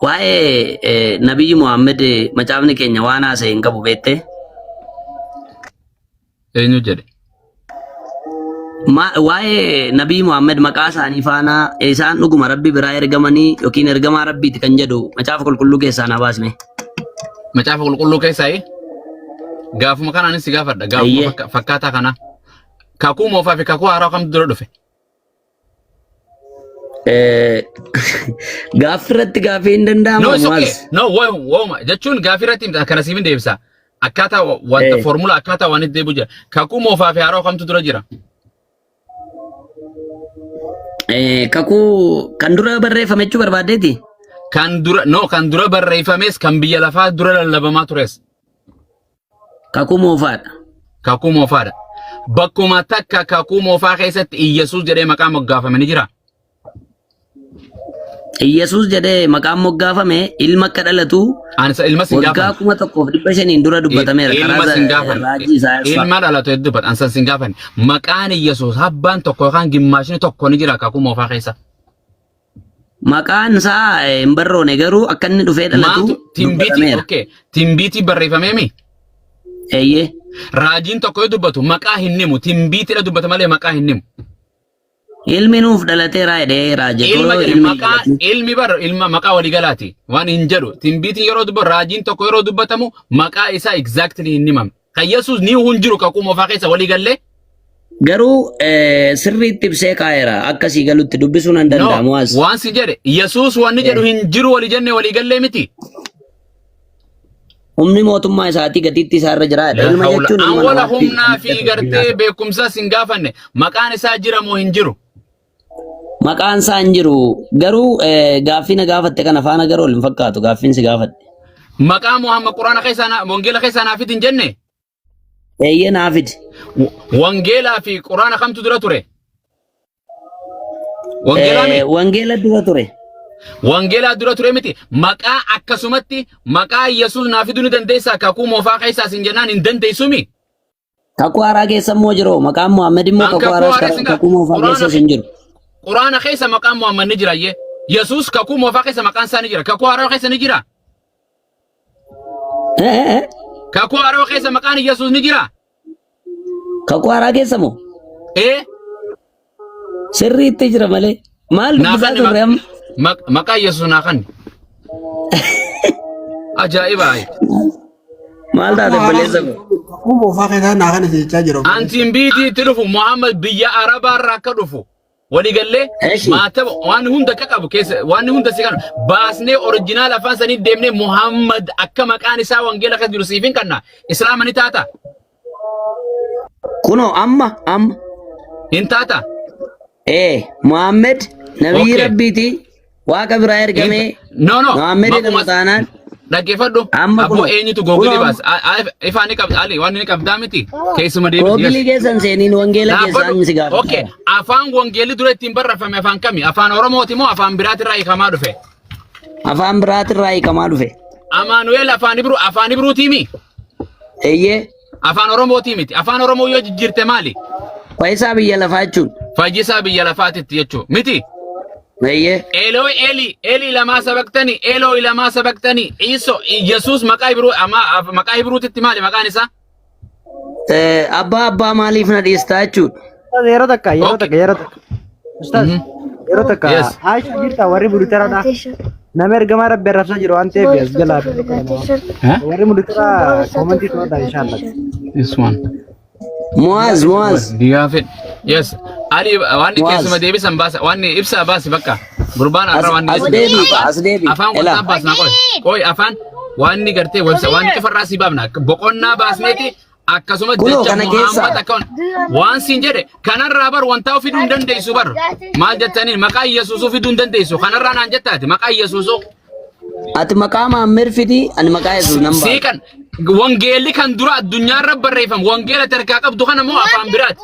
Waa'ee Nabiyyi Muhammad macaafni keenya waan haasa'e hin qabu beettee? Eenyu jedhe? Waa'ee Nabiyyi Muhammad maqaa isaanii faana isaan dhuguma Rabbi biraa ergamanii yookiin ergamaa Rabbiiti kan jedhu macaafa qulqulluu keessaa naa baasme. Macaafa qulqulluu keessaa gaafuma kanaanis si gaafadha. Gaafuma Ayyee. fakkaataa kana. Kakuu moofaa fi kakuu haaraa kamtu dura dhufe? Gaaffii irratti gaaffii hin danda'amu No, it's okay. ammaas. No, wooma jechuun gaaffii irratti himta kana siif hin deebisa. Akkaataa wanta foormula akkaataa waan itti deebi'u jira. Kakuu moofaa fi haaraa kamtu dura jira? Kakuu kan dura barreeffame jechuu barbaaddeeti? Kan dura no kan dura barreeffames kan biyya lafaa dura lallabamaa tures. Kakuu moofaadha. Kakuu moofaadha. Bakkuma takka kakuu moofaa keessatti Iyyasuus jedhee maqaa moggaafame ni jira. Iyyasuus jedhee maqaan moggaafame ilma akka dhalatu Ani isa ilma sin waggaa gaafanne. 1500 dura dubbatameera Ilma karaa sin gaafanne. raajii Isaayyaas fa'a. Ilma dhalatu hedduu dubbata. Ani san sin gaafanne. Maqaan Iyyasuus abbaan tokko yookaan gimmaashni tokko ni jira kakuu moofaa keessa. Maqaan isaa hin barroone garuu akka inni dhufee dhalatu Maaltu timbiitii dubbatameera. okay timbiitii barreeffamee mi? Eeyyee. Raajiin tokko yoo dubbatu maqaa hin himu timbiitiidha dubbata malee maqaa hin himu. Ilmi nuuf dhalateera jedhee raajetoo Ilma jedhe ilmi hin maqaa dhalatin. ilmi bar ilma maqaa waliigalaati waan hin jedhu timbiitiin yeroo dubbatu raajiin tokko yeroo dubbatamu maqaa isaa exactly hin himamne. Kan Yesuus ni hin jiru kakuu moofaa keessa waliigallee Garuu sirriitti ibsee kaa'eera. Akka sii galutti dubbisuu nan No, danda'a Mu'aaz. waan si jedhe Yesuus wanni jedhu hin jiru walii jenne walii gallee miti. Humni mootummaa isaatii gatiittii isaa irra jira. La Ilma hawla. jechuun An ilma wala namaatti humnaa fi gartee beekumsa sin gaafanne maqaan isaa jira moo hin jiru? Maqaan isaa hin jiru. Garuu gaaffii na gaafatte kana faana garuu wal hin fakkaatu gaaffiin si gaafadhe. Maqaa Muhammad Quraana keessaa wangeela keessaa naaf hin jenne? Eeyyee naa fidi. Wangeelaa fi Quraana kamtu dura ture? Wangeelaa mi? Wangeela dura ture. Wangeelaa dura ture miti. Maqaa akkasumatti maqaa Yesuus naa fiduu ni dandeessaa kakuu moofaa keessaa sin jennaan hin dandeessumi. Kakuu haaraa keessa immoo jiru. Maqaan Muhammad immoo An kakuu kakuu haaraas haaraa sin kakuu moofaa Quraana keessas hin jiru. Quraana keessa maqaan Muhammad ni jira iyyee. Yesuus kakuu moofaa keessa maqaan isaa ni jira. Kakuu haaraa keessa ni jira. Eh, eh, eh. Kakuu haaraa keessa maqaan Yesuus ni jira. Kakuu haaraa keessa moo? Ee Sirriitti jira malee. Maal naa dubbisaa kanni turre amma? maqaa Yesuus naa kanni. Ajaa'iba. Maal taate obboleessa koo? Kakuu moofaa keessaa naa kana jechaa jira obboleessi. Antiin biitii itti dhufu Muhammad biyya Arabaa irraa akka dhufu. Waliigallee Eshi. maataba waan hunda akka qabu keessa waan hunda si kana baasnee orijinaal afaan sanii deemnee Muhammad akka maqaan isaa wangeela keessa jiru siif hin kanna Islaama ni taata Kunoo amma amma. hin taata. Ee Muhammad nabiyyi Okay. Rabbiiti waaqa biraa ergamee No no Muhammad maquma jedhamu taanaan dhaggeeffadhu amma abboo kunoo eenyutu kunoo googilii amma baas ifaa ni qabda Ali waan ni qabdaa miti keessuma deebisi yes. googilii keessan seeniin wangeela Dhaabbadhu. keessaan si Okay gaafata. afaan wangeelli dura ittiin barreeffame afaan kami afaan Oromooti moo afaan biraatirraa hiikamaa dhufe? Afaan biraatirraa hiikamaa dhufe. Amaanu'eel afaan Ibruu afaan Ibruutii mi? Eeyyee Afaan Oromootii miti. Afaan Oromoo yoo jijjiirte maali? Fayyisaa biyya lafaa jechuun. Fayyisaa biyya lafaatitti jechuu miti. Eeyyee Eloi Eli Eli lamaa sabaqtani Eloi lamaa sabaqtani Iiso Yesuus maqaa Ibruu ama maqaa Ibruutitti maali maqaan isaa? Abbaa abbaa maaliif na dhiistaa jechuudha. Ustaz, yeroo takka yeroo takka yeroo takka. Ustaz, yeroo takka Yes. Aisha jirta warri mudutaraadha. Nama ergamaa rabbi arrabsaa jiru waan ta'eef as jalaa Huh? warri mudutaraa koomantii to'adha inshallah. This one. Muaz Muaz Do you have it? Yes. Ali waan Muaz keessuma deebisan baasa waan ibsaa baasi bakka. Gurbaan as har'a waan as deebii as deebii afaan ela wantaa baasna qoy. Qoy afaan waan ni gartee websa waan cufarraa si baafna boqonnaa baasneeti akkasuma kunoo jecha kana keessa Muhammad akka waan siin jedhe kanarraa bar wantaa fiduu hin dandeessu bar maal jettaniin maqaa Yesuusuu fiduu hin dandeessu kanarraa naan jettaati maqaa Yesuusuu ati maqaa Muhammad fidi ani maqaa Yesuus nan baasa. sii kan wangeelli kan dura addunyaarra barreeffamu wangeela tarkaa qabdu kana moo afaan biraati.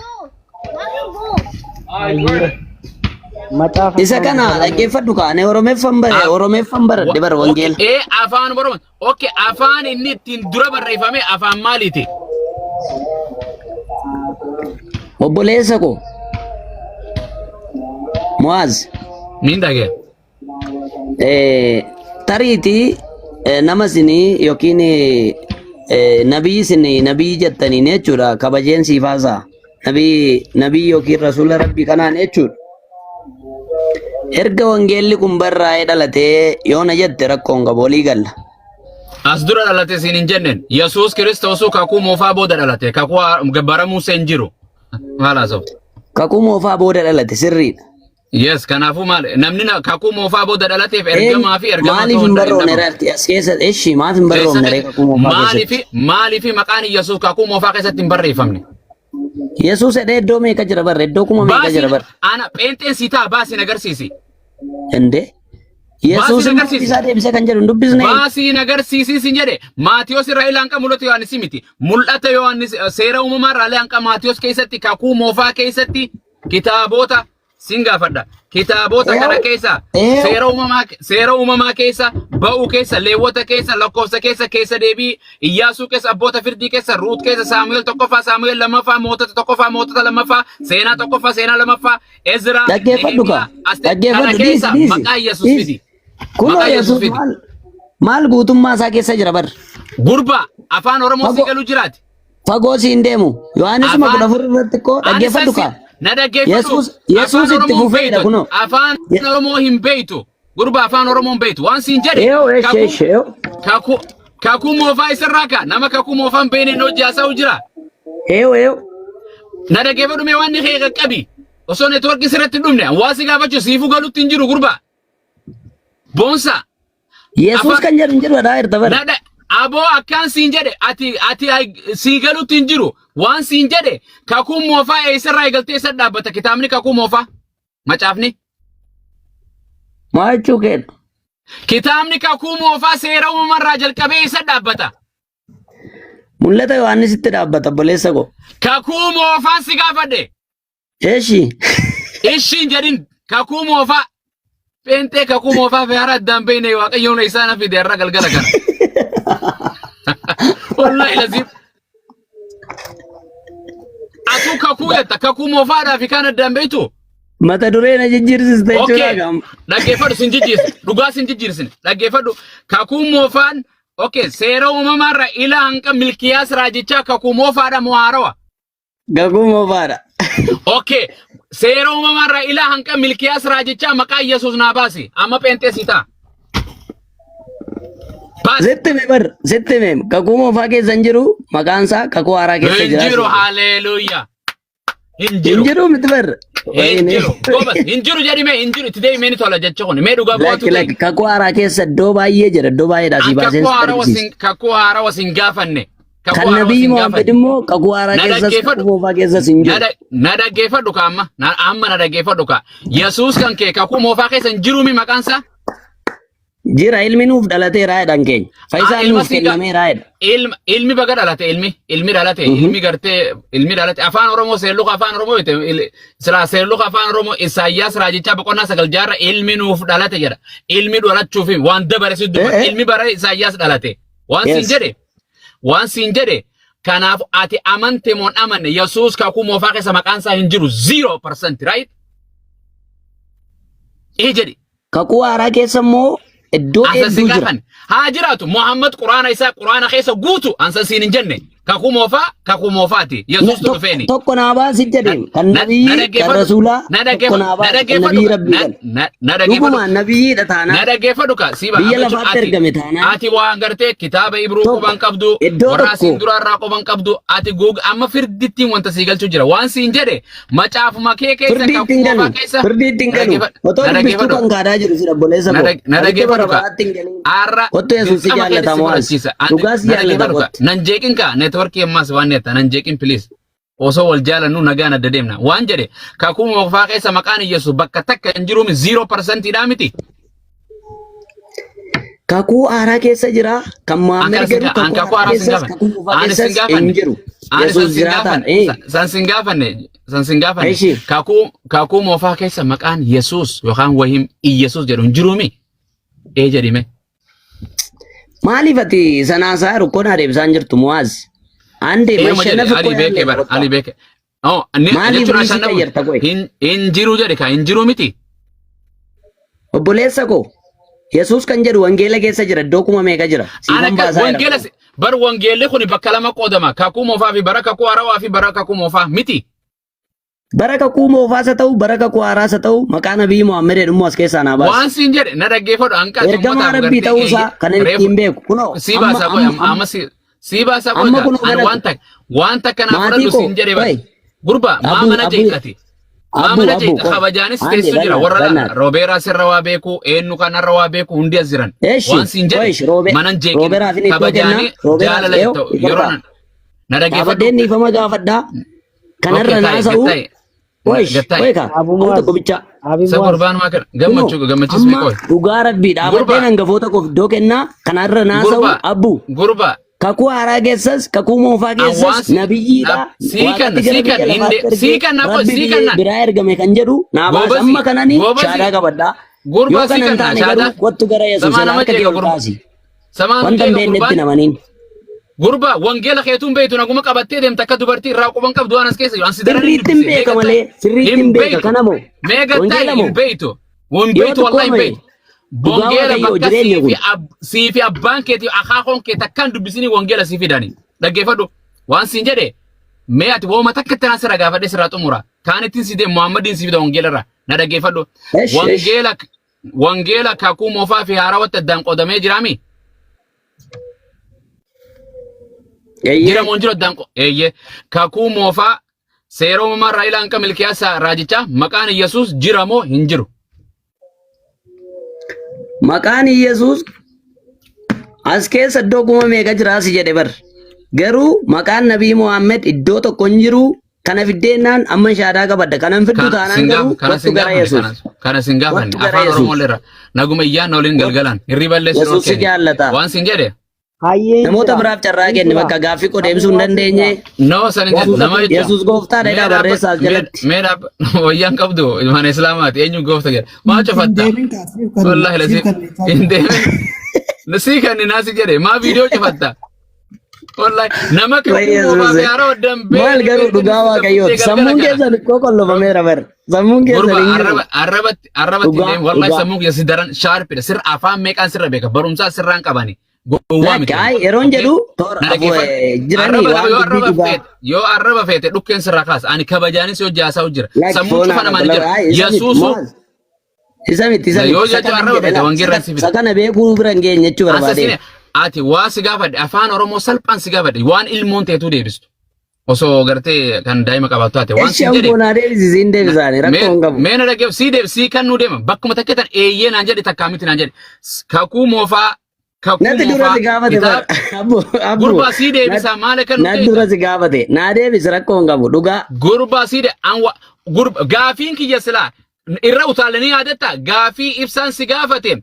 Macaafa Isa kana dhaggeeffadhu kaane Oromeeffan bare Oromeeffan baradhe bara wangeela. Ee afaan Oromoo Okay, afaan inni ittiin dura barreeffame afaan maaliiti? Obboleessa koo Muaz Niin dhagee. Tariitii nama isinii yookiin nabiyyi isin nabiyyi jettaniin jechuudha kabajeen siif haasa'a. Nabii nabii yookiin rasuula rabbii kanaan jechuudha. Erga wangeelli kun barraa'ee dhalatee yoo na jette rakkoon qabu walii galla. As dura dhalate siin hin jenneen. Yesuus Kiristoosuu kakuu moofaa booda dhalate. Kakuu bara Musee hin jiru. Maal haasofta? Kakuu moofaa booda dhalate sirriidha. Yes, kanaafuu maal namni kakuu moofaa booda dhalateef ergamaa fi ergamaa Maaliif ta'uu hin hin barroofne danda'amu. ree as keessa eshi maaf hin barroofne ree kakuu moofaa Maaliif keessatti? maaliif maqaan Yesuus kakuu moofaa keessatti hin barreeffamne? Yesuus jedhee iddoo meeqa jira barre iddoo kuma meeqa jira Baasiin barre? ana pheenxeen sii ta'a baasiin agarsiisi. Indee Yesuus Baasiin immoo agarsiisi. isaa deebisee kan jedhu hin dubbisne. Baasiin agarsiisi sin jedhe Maatiyos irraa ilaa hanqa mul'ata Yohaannis miti. Mul'ata Yohaannis seera uumamaa irraa ilaa hanqa Maatiyos keessatti kakuu moofaa keessatti kitaabota sin gaafadha. Kitaabota kana keessa seera uumamaa keessa ba'uu keessa Leewwota keessa lakkoofsa keessa keessa deebii Iyyaasuu keessa abboota firdii keessa Ruut keessa Saamu'eel tokkoffaa Saamu'eel lammaffaa mootota tokkoffaa mootota lammaffaa seenaa tokkoffaa seenaa lammaffaa Ezraa Dhaggeeffadhu kaa. Nehemiyaa Asteer kana Dhaggeeffadhu dhiisi keessa dhiisi. maqaa Yesuus Dhiisi. fidi. Kunoo Maqaa Yesuus Yesuus fidi. maal maal guutummaa isaa keessa jira bar. Gurbaa afaan Oromoo si Fagoo galu jiraati. fagoo si hin deemu. Yohaanisuma Afaan 14 irratti koo ani dhaggeeffadhu san kaa. na dhaggeeffadhu. Yesuus Yesuus Afaan itti Oromoo hin fufeedha beektu. kunoo. Afaan Oromoo hin beektu. Gurbaa afaan Oromoo hin beektu. Waan siin jedhe Eeyo eesh kakuu eesh eeyo. kakuu kakuu moofaa isarraa kaa nama kakuu moofaa hin beekne inni hojii haasa'u jira. Eeyo eeyo. Na dhaggeeffadhu mee waan ni kee qaqqabi. Osoo networkii sirratti hin dhumne waan si gaafachuu siifuu galutti hin jiru gurbaa. Boonsa. Yesuus Afaan kan jedhu hin jiru dha irta bara. Nada aboo akkaan siin jedhe ati ati sii galutti hin jiru waan siin jedhe kakuu moofaa eessarraa eegaltee eessa dhaabbata kitaabni kakuu moofaa macaafni Maa jechuu keedha? kitaabni kakuu moofaa seera uumamarraa jalqabee eessa dhaabbata? Mul'ata Yohaannisitti dhaabbata obboleessa koo. Kakuu moofaan si gaafadhe. Eeshi. Ishiin jedhin kakuu moofaa. Pheenxee kakuu moofaa fi hara addaan beekne waaqayyoon isaa na fide har'a galgala kana. Wallaahi laziim. Atuu kakuu jetta kakuu moofaadhaa fi kaan addaan beektu. Mata duree na jijjiirsiste jechuudha Okay. gaam. Dhaggeeffadhu sin jijjiirsi. Dhugaa sin jijjiirsine. Dhaggeeffadhu. Kakuu moofaan okay seera uumamaarra ila hanqa milkiyaas raajichaa kakuu moofaadha moo haarawa? Kakuu moofaadha. Okay. Seera uumamaarra ila hanqa milkiyaas raajichaa maqaa Yesuus naa baasi. Amma pheenxee si ta'a. Baasi. Sitti hime bar sitti hime kakuu moofaa keessa hin jiru maqaan isaa kakuu haaraa keessa Hin jira. jiru haleluuyaa. Hin Hin jiru. jiru miti bar. Hin jiru. Gobas hin jiru jedhi mee hin jiru itti deebi mee ni tola jecha kun mee dhugaa bu'aatu Lakki ta'e. lakki kakuu haaraa keessa iddoo baay'ee jira iddoo baay'eedhaa si baaseen Kakuu sitti haaraa argisiisa. wasin kakuu haaraa wasin gaafanne. Kakuu Kan haaraa nabiyyi wasin Muhammad gaafanne. immoo kakuu haaraa Na keessas kakuu dhaggeeffadhu. moofaa keessas hin jiru. Na dhaggeeffadhu ka amma. Na amma na dhaggeeffadhu ka. Yesuus kan kee kakuu moofaa keessa hin jiruumi maqaan isaa? Jira ilmi nuuf dhalateera jedhan keenya. Fayyisaan Ilma nuuf sii ga- kennameera jedha. Ilma ilmi baga dhalate ilmi ilmi dhalate ilmi gartee ilmi dhalate afaan Oromoo seerluka afaan Oromoo jette silaa seerluka afaan Oromoo Isaayyaas raajichaa boqonnaa 9 jaarra ilmi nuuf dhalate jedha ilmi dhalachuuf waan dabare si dubbata ilmi bara Isaayyaas dhalate waan siin jedhe waan siin jedhe kanaaf ati amante moo hin amanne Yesuus kakuu moofaa keessa maqaan isaa hin jiru 0% right ee jedhi. Kakuu haaraa keessa immoo iddoo Ansan hedduu sin jira. gaafanne. Haa jiraatu Muhammad quraana isaa quraana keessa guutu ansan siin hin jenne. Kakuu moofaa kakuu moofaati. Yesuustu dhufeeni. Tokko naa baasi jedheen kan nabiyyi Na kan dhaggeeffadhu. rasuulaa Na tokko dhaggeeffadhu. naa Na baasi kan dhaggeeffadhu. nabiyyi rabbii Na kan. na na dhaggeeffadhu. Dhugumaan nabiyyiidha Na taanaan dhaggeeffadhu ka siiba biyya amma jechuun lafaatti ati ergame taanaan ati waan gartee kitaaba Ibruu tokko quban qabdu iddoo warra tokko asiin dura irraa quban qabdu ati goog amma firdittiin wanta sii galchuu jira waan siin jedhe macaafuma kee keessa firdii kakuu ittiin moofaa galu keessa firdii ittiin na galu dhaggeeffadhu otoo na dubbistuu dhaggeeffadhu kan kaadaa jiru si obboleessa na koo na asitti dhaggeeffadhu bara ka baraatti hin galiin Arra kottu Yesuus si dirqama keetti jaallata si mo'as fudhachiisa. dhugaa si Na jaallata dhaggeeffadhu ka. kottu. Nan jeeqin ka networkii ammaas waan netta nan jeeqin please. Osoo wal jaalannu nagaan adda deemna. Waan jedhe kakuu moofaa keessa maqaan Yesuus bakka takka hin jiruumi 0% dhaa miti. Kakuu haaraa keessa jira kan Muhammad An garuu kakuu kakuu haaraa haaraa sin keessas gaafanne. kakuu moofaa Ani sin keessas hin gaafanne. jiru. Ani san Yesuus sin jiraataan. gaafanne. San sin gaafanne. San sin gaafanne. Eshi. Kakuu moofaa keessa maqaan Yesuus yookaan wahim Iyesuus jedhu hin jiruumi. Ee jedhime. Maaliif ati sanaa isaa rukkoo naa deebisaan jirtu Mu'aaz? Ande Eeyuma jedhe mashannafi Ali koo beekee yaalle bara qotta. Ali beekee. Oh, ni Maaliif jechuun riisii ashannafu qayyarta qoy? hin jiru jedhe ka hin jiru miti. Obboleessa koo Yesuus kan jedhu wangeela keessa jira iddoo kuma meeqa jira? Ana Siifan kan baasaa jira. wangeela bar wangeelli kun bakka lama qoodama. Kakuu moofaa fi bara kakuu haarawaa fi bara kakuu moofaa miti. Bara kakuu moofaas haa ta'u bara kakuu haaraas haa ta'u maqaa Nabiyyi Muhammad jedhu as keessaa naa baasi. Waan siin jedhe na dhaggeeffadhu hanqaati Ergamaa uummataaf Rabbii gartee ta'uu isaa kan inni reefu ittiin beeku. Kunoo sii amma baasaa qoy amma amma amma sii baasaa qoy amma gaa kunoo ani galatu. waan takka waan takka naa Maatii fudhadhu koo siin jedhe bar qoy gurba maa abuu mana abuu jeeqati maa abuu mana abuu jeeqa qoy kabajaanis ande teessu jira bannaat warra bannaat. roobeeraa sirra waa beeku eenyu kanarra waa beeku hundi as jiran Eshi waan siin jedhe qoy roobe manan jeeqin rooberaaf inni iddoo kennaa kabajaanii rooberaaf jaalala eeyo ta'u yeroo ifartaa. na dhaggeeffadhu Dhaabadheen dhiifama gaafadhaa. Okay Kanarra taa'e naasa'u gattaa'e qoy gattaa'e qoy ka Abu al Muaz, tokko bicha. Abi isa Muaz, gurbaan maa kana Kunoo gammachuu gammachiisme amma qoy dhugaa rabbii gurba dhaabadheen hangafoota koof iddoo kennaa kanarra naasa'u gurba abbu. gurba Kakuu haaraa keessas kakuu moofaa an keessas waan si nabiyyiidha sii waaqatti kanna gara sii biyya kanna lafaatti hinde sii ergee kanna qoy rabbi sii biyya kanna biraa ergame kan jedhu naa baasa goobasi amma kanani goobasi shaadaa qabadhaa. gurba Yoo sii kana hin kanna taane garuu shaadaa kottu gara Yesuus samaa jedha nama harka kee jeeqa ol gurba kaasi. samaa nu Wanta hin jeeqa beeknetti gurbaan namaniin. gurba wangeela keetuun beeytu naguma qabattee deemta akka dubartii irraa quban qabdu waan as keessa jiru an si daran hin Sirriitti hin dubbise mee beeka gattaa'e malee sirriitti hin hin beeka beeytu kana moo mee gattaa'e wangeela hin moo beeytu hin yoo beeytu wallahi hin tokkoome beeytu dhugaa Wangeela waaqayyoo bakka jireenya sii fi kun. sii fi abbaan keetii akaakoon kee takkaan dubbisinii wangeela sii fidani. Dhaggeeffadhu. Waan siin jedhe mee ati wooma takka itti sirra gaafadhe sirraa xumura. Kaan ittiin si deemu Muhammadiin si fida wangeela irra. Na dhaggeeffadhu. Esh esh. Wangeela wangeela kakuu moofaa fi haarawatti addaan qoodamee jiraami? Eeyyee. Jira moo hin jiru addaan eeyyee. Kakuu moofaa seera uumamaa irraa ilaa hanqa Milkiyaas raajichaa maqaan Yesuus jira moo hin jiru? Maqaan Yesuus as keessa iddoo kuma meeqa jira si jedhe bar. Garuu maqaan Nabii Muhammad iddoo tokko hin jiru. Kana fiddeennaan amma shaadaa qabadda. Kanan fiddu Kana taanaan sin garuu gaafa kana kottu sin gara gaafanne Yesuus. kana sin gaafanne Kottu gara afaan Yesuus. Oromoo irra naguma iyyaan waliin galgalaan hirriba illee sin Yesuus si dhorkeeni. jaallata. Waan sin jedhe Hayyee hin Namoota jira. biraaf carraa Hin kenni jira. bakka gaaffii koo Abu deebisuu hin Muaz hin dandeenye. jira. no san hin jedhe Yesuus nama jecha Yesuus gooftaadha mee jedhaa dhaabba barreessaa as mee jalatti. mee dhaabba wayyaan qabdu mana islaamaati eenyu goofta jedha maa Hin cufatta deemin kaa siif kan wallahi siif lasi kan jechaa hin jira. deemin sii kanni naasi jedhe maa viidiyoo cufatta wallahi nama Way kakuu moofaa Yesuus. fi haaraa dambee Maal garuu dhugaa fiddee waaqayyooti. galgala Sammuun kana keessan xiqqoo qollofameera bar. Sammuun keessan Gurba hin jiru. arraba arrabatti arrabatti Dhugaa deemu wallahi dhugaa. sammuu kiyya si daran shaarpidha sirra afaan meeqaan sirra beeka barumsaa sirraan qabani gowwaa Lakki miti ay yeroon okay jedhu toora na afu dhaggeeffadhu jiranii arraba waan lama yoo dubbii arraba dhugaa. feete yoo arraba feete dhukkeen sirraa kaasa ani kabajaanis yoo jaasaa jira Lakki sammuu foon cufa haadha namaan tola jira ay isa miti yesuusu maal isa miti isa miti yoo isa jechuu kanan arraba jedhe feete laa wangeerraan si isa fida kana beekuu bira hin geenye jechuu asasine barbaadeen. ati waa si gaafadhe afaan oromoo salphaan si gaafadhe waan ilmoon teetuu deebistu osoo gartee kan daa'ima qabaattu taate waan Eshi siin jedhe ankoo naa deebisi siin deebisaani rakkoo hin qabu. Mee na dhaggeef sii deeb sii kan nu deema bakkuma takka tan eeyyee naan jedhe takkaa miti naan jedhe kakuu moofaa kakuu Natti dura moofaa si gaafate bar kitaaba abbu abbu gurbaa sii deebisaa maal akka nu natti dura deebisa si gaafate naa deebisi rakkoo hin qabu dhugaa. gurbaa sii de an wa gurba gaafiin kiyya silaa irra utaalanii yaadatta gaafii ibsaan si gaafate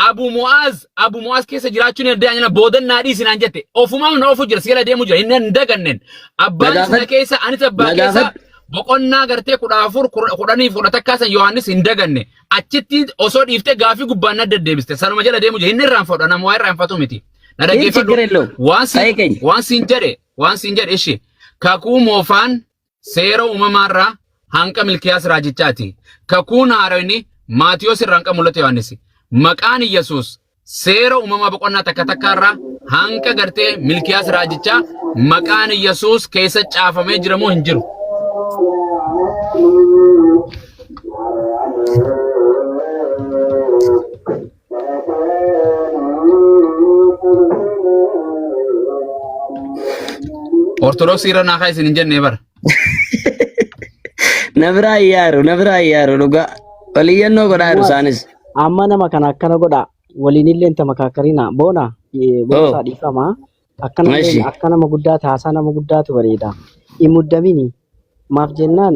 Abu Mu'aaz Abu Mu'aaz keessa jiraachuun hin danda'an boodan naa dhiisi naan jette ofumaan na ofu jira si jala deemu jira hin hin dagannen Na abbaan sana gaafadhu keessa anis abbaa na keessa gaafadhu boqonnaa gartee 14 10 fi 11 san Yohaannis hin daganne achitti osoo dhiiftee gaafii gubbaan na deddeebiste sanuma jala deemu jira hin irraanfadhu nama waa irraanfatu miti na Hin dhaggeeffadhu ችግር የለውም waan ta'ee siin keenya. waan siin jedhe waan siin jedhe ishi kakuu moofaan seera uumamaarraa hanqa Milkiyaas raajichaati. Kakuun haarayni Maatiyos irraa hanqa mul'ata Yohaannisi. Maqaan Yesuus seera uumamaa boqonnaa takka takkaarraa hanqa gartee Milkiyaas raajichaa maqaan Yesuus keessa caafamee jira moo hin jiru? Ortodoksii irra naa kaa isin hin jennee bara. Na biraa iyyaaru na biraa iyyaaru dhugaa. Waliyyannoo godhaa jiru Muaz, isaanis. amma nama kana akkana godha. Waliin illee hin tamakaakarina. Boona, Oh boonsaa dhiifama. Akkana illee eshi akka nama guddaa taasaa nama guddaatu bareeda. Hin muddamini. Maaf jennaan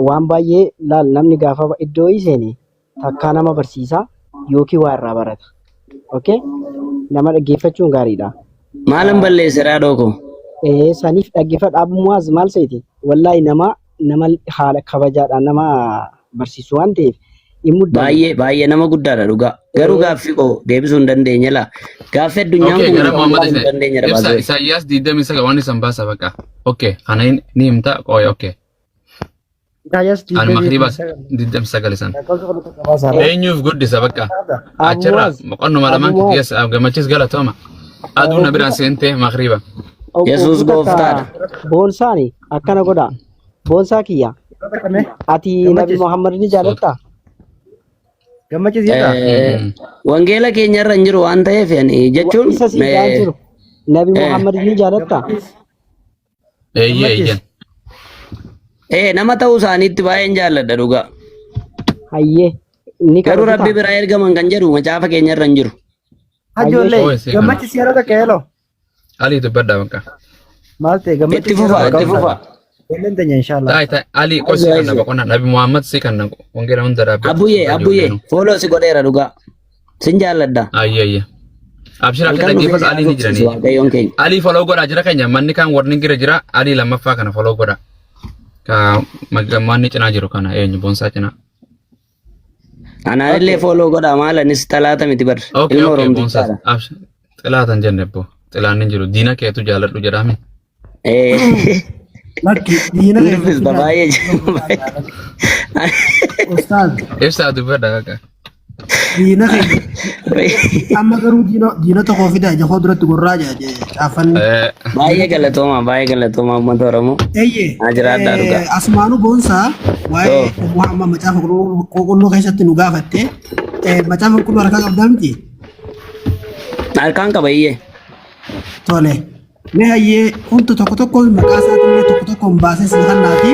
waan baay'ee laal namni gaafa iddoo seene takkaa nama barsiisa yookiin waa irraa barata. Okay? Nama dhaggeeffachuun gaariidha. Maalan balleesse raadhoo koo. Saniif dhaggeeffadha. Abu Muaz maal seeti? Wallaahi nama nama haala kabajaadhaan nama barsiisu waan ta'eef hin muddamu. Baay'ee baay'ee nama guddaadha dhugaa. Garuu gaaffii koo deebisuu hin dandeenye laa. Gaaffii addunyaan Okay, kun gara Muhammad hin isa dandeenye ibsa baasee. Isaayyaas 29 waan isan baasa baqa. Okay, kana ni himta qoy okay. Isaayyaas An digdamii makriibaas sagal 29 san. lakkoofsa kudha tokko baasaadha. Eenyuuf guddisa bakka. Abu Achirra Muaz, boqonnuma Abu lamaan Muaz, keessa gammachiis galatooma. Aduun na biraan seentee makriiba. Yesuus Ogguu takka gooftaadha. boonsaani akkana godha. Boonsaa kiyya. Ati Nabi Gammachiis. Muhammad ni Soota. jaalattaa? Gammachiis jedhaa? Eh, Wangeela keenya irra hin jiru waan ta'eef ani jechuun Isa si jaan jiru. Nabi Muhammad ni jaalattaa? Gammachiis. Eeyyee Gammachiis. eeyyan. Nama ta'uu isaaniitti baay'een jaalladha dhugaa. Hayyee. Ni Garuu kabajataa? Rabbi biraa ergaman kan jedhu macaafa keenya irra hin jiru. Hayyee. Ijoollee Oo isii kana. gammachiis yeroo takka hello. Alii dubbadhaa bakka. Maal ta'e Itti gammachiis yeroo fufa, takka itti obsa. fufa. Ijoolleen teenya inshallah. Taa'e taa'e Alii qosi Ayyo, kana ayyo. boqonnaa Nabi Muhammad si kana wangeela hunda dhaabbate. Abbuyyee, abbuyyee, follow si godheera dhugaa. Sin jaalladha. Ayyee ayyee. Abshir abshir Halkan dhufee dhaggeeffas si Alii ni haasofsiisu jiranii. Waaqayyoon keenya. Alii follow godhaa jira keenya manni kaan warni gira jira Alii lammaffaa kana follow godha. Ka manni cinaa jiru kana eenyu boonsaa cinaa. Anaan illee follow godhaa maal anis xalaata miti bar. Okay Ilma okay boonsaa Oromtichaadha. abshir xilaatan jenne boo xilaan hin jiru diina keetu jaaladhu jedhame. Lakki diina Hin keessa dubbista baay'ee jiru. Ustaaz Ibsaa dubbadha bakka. diina keenya amma garuu diina tokko fidaa ija koo duratti gurraa jedhe caafanni. Baay'ee galatooma, baay'ee galatooma uummata Oromoo. Eeyyee Haa jiraadhaa dhugaa. asumaanuu boonsaa waa'ee Muhammad macaafa qulqulluu keessatti nu gaafatte macaafa qulqulluu harkaa qabdaa miti? Harkaan qaba iyyee. Tole. Mee hayyee humtu tokko tokko maqaa isaatillee tokko tokkoon baasee si kannaati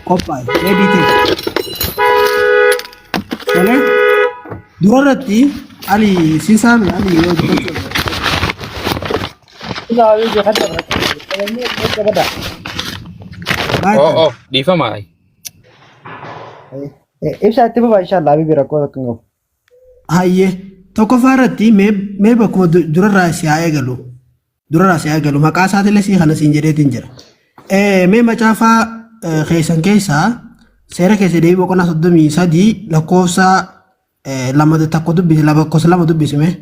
qophaa'e. Ready ta'e. Tole. Dura irratti Ali Sisaame Ali yoo dubbachuu Oo oo dhiifama. Ibsaa itti fufa inshallah Habibi rakkoo tokko hin qabu. Hayyee tokkoffaa irratti mee bakkuma durarraa si haa eegalu. Durarraa si haa eegalu maqaa isaatillee si kana siin jedheetiin jira. Mee macaafaa keessan keessaa seera keessa deebii boqonnaa 33 lakkoofsa lama tokko dubbisi lakkoofsa lama dubbisi mee.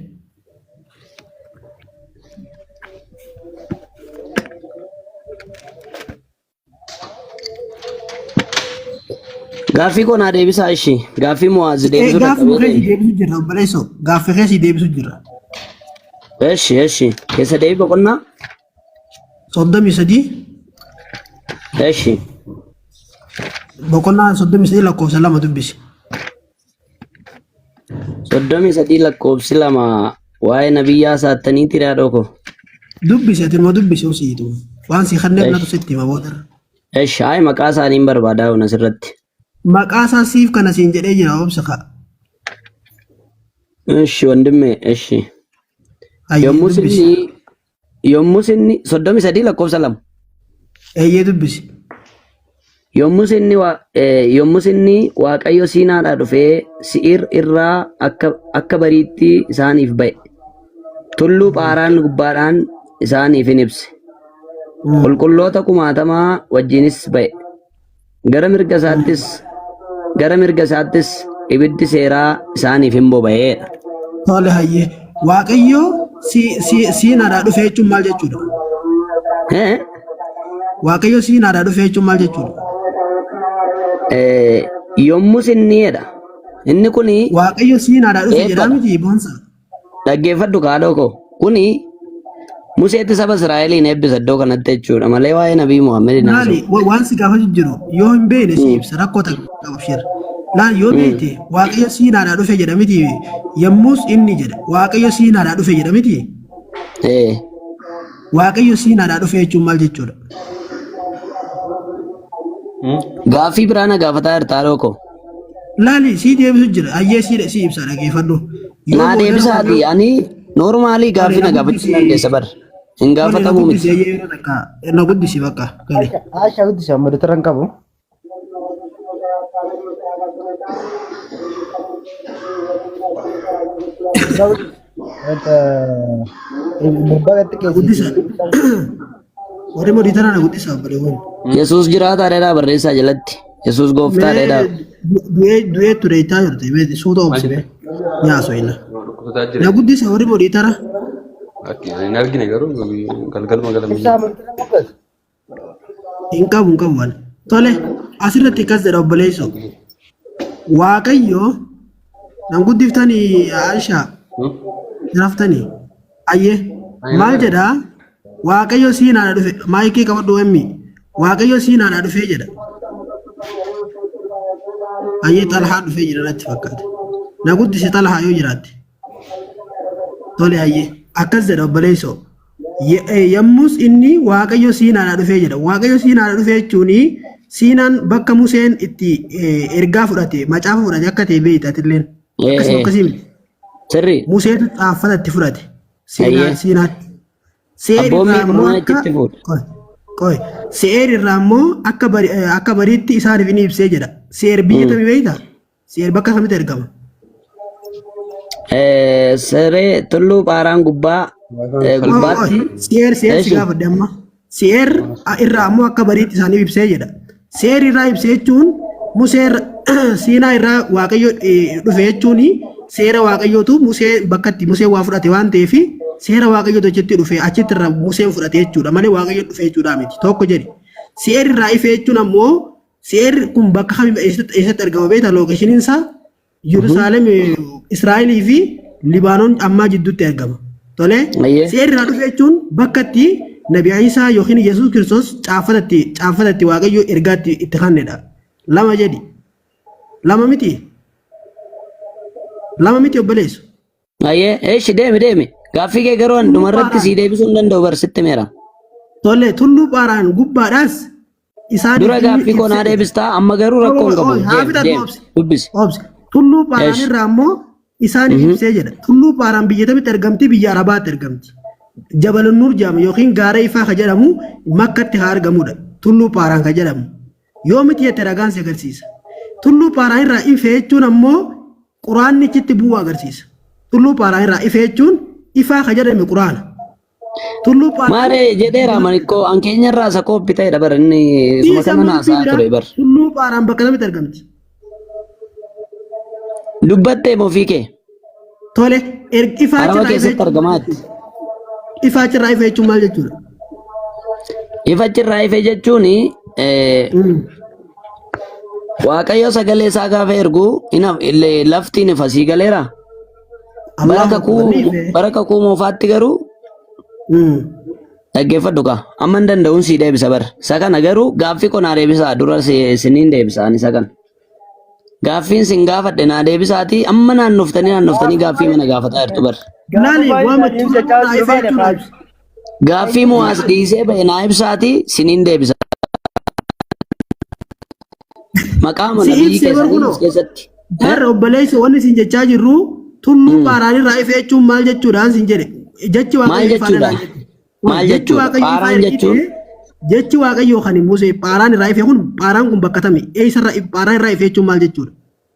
Gaaffii koo naa deebisaa ishii. Gaaffii Mu'aaz deebisuu Gaaffii dadhabee keessi ta'e. deebisu jirra obboleessoo. Gaaffii keessi deebisu jirra. Eshi eshi. Keessa deebii boqonnaa. 33 Eshi. Boqonnaa 33 lakkoofsa lama dubbisi. 33 lakkoofsi lama waa'ee nabiyyaa saattanii tiraa dhoko. Dubbisi ati immoo dubbisi obsiitu. Waan si kanneen natu sitti hima boodarra. Eshi hayi maqaa isaanii hin barbaadaa kun asirratti. Maqaa isaa siif kana siin jedhee jira obsa ka'a. Eshi wandimme eshi. Hayyee Yommuu dubbisi. sinni yommuu sinni 33 lakkoofsa lama. Eeyyee dubbisi. Yommuu sinni Waaqayyo Siinaadhaa dhufee Si'ir irraa akka bariitti isaaniif ba'e. Tulluu Phaaraan gubbaadhaan isaaniif hin ibse. Qulqulloota kumaatamaa wajjinis ba'e. Gara mirga isaattis ibiddi seeraa isaaniif hin boba'eedha. Tole hayyee. Waaqayyo siinaadhaa dhufe jechuun maal jechuudha? Eh? Waaqayyo siinaadhaa dhufe jechuun maal jechuudha? Yommuu sinniidha. Inni kuni Waaqayyo siinaadhaa dhufe jedhaa eebbadha. miti boonsa. Dhaggeeffadhu kaadhoo koo. Kuni Museetti saba Israa'eliin eebbisa iddoo kanatti jechuudha malee waa'ee Nabii Muhammad hin haasa'u. Laali waan si gaafatu jiru yoo hin beekne si ibsa rakkoo takka qabu shir. Laal yoo beekte Waaqayyo siinaadhaa dhufe jedha miti yommus inni jedha Waaqayyo siinaadhaa dhufe jedha miti Waaqayyo siinaadhaa dhufe jechuun maal jechuudha? Gaaffii biraa na gaafataa jirta haadhoo koo. Laali si deebisu jira hayyee si ibsa dhageeffadhu. Yoo Naa boodarra deebisaati ani normally gaaffii Tole na na gaafachuu guddisi dandeessa bar. Hin tole na gaafatamuu guddisi miti. hayyee yeroo takka na guddisi bakka tole. Aisha guddisi amma dutra hin qabu. Wanta gubbaa gatti Na guddisa. keessi. Warri moderator na guddisa obboleewwan. Yesuus jiraataa dheedaa barreessaa jalatti. Yesuus gooftaa Mee dheedaa. du'ee du'ee ture itti jirte mee suuta obsi mee nyaasoo inna. Dhukkubsataa Na jira. guddisa warri moderator. Hin argine garuu galgaluma galama Ibsaa moderator guddatu. Hin qabu hin qabu ani. Tole. Asirratti akkas jedha obboleessoo. Waaqayyo nan guddiftanii Aisha raftanii ayyee maal jedha Waaqayyo siinaadha dhufe maayikii qabadhu emmi Waaqayyo siinaadha dhufee jedha. Ayyee xalhaa dhufee jira natti fakkaata. Na guddise xalhaa yoo jiraatte. Tole ayyee akkas jedha obboleessoo. Yommus inni Waaqayyo Siinaadhaa dhufee jedha. Waaqayyo Siinaadhaa dhufee jechuun Siinaan bakka Museen itti ergaa fudhate, macaafa fudhate akka ta'e beekta atilleen. Akkasuma akkasii miti. Sirrii. Museetu xaaffata itti fudhate. Siinaa Ayyee. Siinaatti. Se'eer Abboommii irraa immoo kurnan akka achitti fuudha. qoy qoy Se'eer irraa immoo akka bari- akka bariitti isaaniif ni ibsee jedha. Se'eer biyya tamii beektaa? Seer bakka kamitti argama? Siree tulluu Phaaraan gubbaa gubbaatti. Seer seer si Eeshi. gaafadhe amma. Seer irraa ammoo akka bariitti isaaniif ibsee jedha. Seer irraa ibsee jechuun Musee Siinaa irraa Waaqayyo dhufe jechuun seera Waaqayyootu Musee bakka itti Museen waa fudhate waan ta'eef seera Waaqayyootu achitti dhufe achitti irraa Museen fudhate jechuudha malee Waaqayyo dhufe jechuudha miti. Tokko jedhi. Seer irraa ife jechuun ammoo Seerri kun bakka kami eessatti eessatti argama beektaa lookeeshiniin isaa Yerusaalem Israa'elii fi Libaanoon ammaa jidduutti argama. Tolee Ayyee. seerri irraa dhufe jechuun bakka itti Nabi Iisaa yookiin Yesuus Kiristoos caaffata itti caaffata itti Waaqayyo ergaa itti itti kennedha. Lama jedhi. Lama miti. Lama miti obboleessu. Ayyee, eeshi deemi deemi. Gaaffii kee garuu an dhumarratti sii deebisuu hin danda'u bar sitti meera. Tole tulluu phaaraan gubbaadhaas isaaniif Dura inni gaaffii koo naa ibsee deebistaa amma garuu rakkoo hin qabu. Haa Deemi fixadhu deemi obsi. dubbisi. Obsi. Tulluu phaaraan Eeshi. irraa immoo isaaniif ibsee jedha. Tulluu phaaraan biyya kamitti argamti? Biyya Arabaatti argamti. Jabal Nuur jedhama yookiin gaara ifaa ka jedhamu Makkatti haa argamudha. Tulluu phaaraan ka jedhamu. Yoo miti jette ragaan si agarsiisa. Tulluu phaaraan irraa ife jechuun ammoo Quraanni achitti bu'uu agarsiisa. Tulluu Phaaraan irraa ife jechuun ifaa ka jedhame Quraana. Tulluu Phaaraan Maaree jedheera manikkoo an keenya irraa isa kooppi ta'edha bar inni suma dhiisa kana amma dubbii naasaa biraa ture bar. Tulluu Phaaraan bakka kamitti argamti? Dubbattee ofii kee Tole erga ifaa Araba achirraa ife keessatti jechuun argamaa jetti. ifaa achirraa ife jechuun maal jechuudha? Ifa achirraa ife jechuun Waaqayyo sagalee isaa gaafa ergu illee lafti hin ifa sii galeera. Bara Allahu akbar kakuu ni ife. bara kakuu moofaatti garuu dhaggeeffadhu kaa amma hin danda'uun sii deebisa bara. Isa kana garuu gaaffii koo naa deebisaa dura siniin deebisa ani isa kana. Gaaffiin sin gaafadhe naa deebisaatii amma naannoftanii naannoftanii gaaffii mana gaafataa jirtu bara. Laali Gaafuma waama inni tulluu jechaa irraa jiru ife maali jechuun Haaj? ibsa. Gaaffii mu'aas dhiisee ba'e naa ibsaatii siniin deebisa. Maqaama Si nabiyyi ibsee keessanii barkunoo. as keessatti. Barra obboleessi wanni isin jechaa jirru tulluu paaraan irraa ife jechuun maal jechuudhaan sin jedhe. Jechi Maal waaqayyo ifaan jechuudha? irraa jedhe. Maal Jechi jechuudha? waaqayyo ifaa Paaraan jechuun ergite jechi waaqayyo kan Musee paaraan irraa ife kun paaraan kun bakka tami eessarraa paaraan irraa ife jechuun maal jechuudha?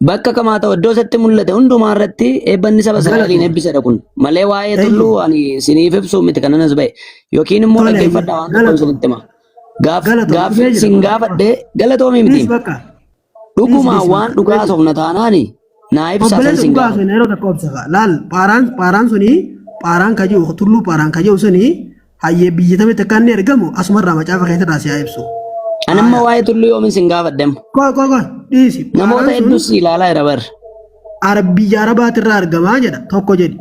Bakka kamaa ta'u iddoo isatti mul'ate hundumaa irratti eebbanni saba Israa'eliin Galatoomi. eebbisedha kun. Malee waa'ee Eeyyee. tulluu ani isiniif ibsuu miti kanan as ba'e. Yookiin immoo Tole eeyyee. dhaggeeffadhaa waan tokko Galatoomi. isinitti hima. Gaaf Galatoomi. gaaffii Dhufee jira. isin gaafadhe galatoomii miti. Dhiis bakka. Dhiis Dhugumaa dhiis waan bakka. dhugaa Dhufee jira. sobna taanaani naa ibsaa san Obboleessa sin dhugaa gaafadha. sun yeroo takka obsa fa'a. Laal paaraan paaraan suni paaraan ka jiru tulluu paaraan ka jiru suni hayyee biyya tamitti akka inni argamu asumarraa macaafa keessarraa si haa ibsu. Ani amma Haaya. waa'ee tulluu yoomin sin gaafadhe amma. Koo koo koo dhiisi. Namoota Paaraan sun hedduu si ilaalaa jira bar. Arab biyya Arabaatirraa argamaa jedha tokko jedhi.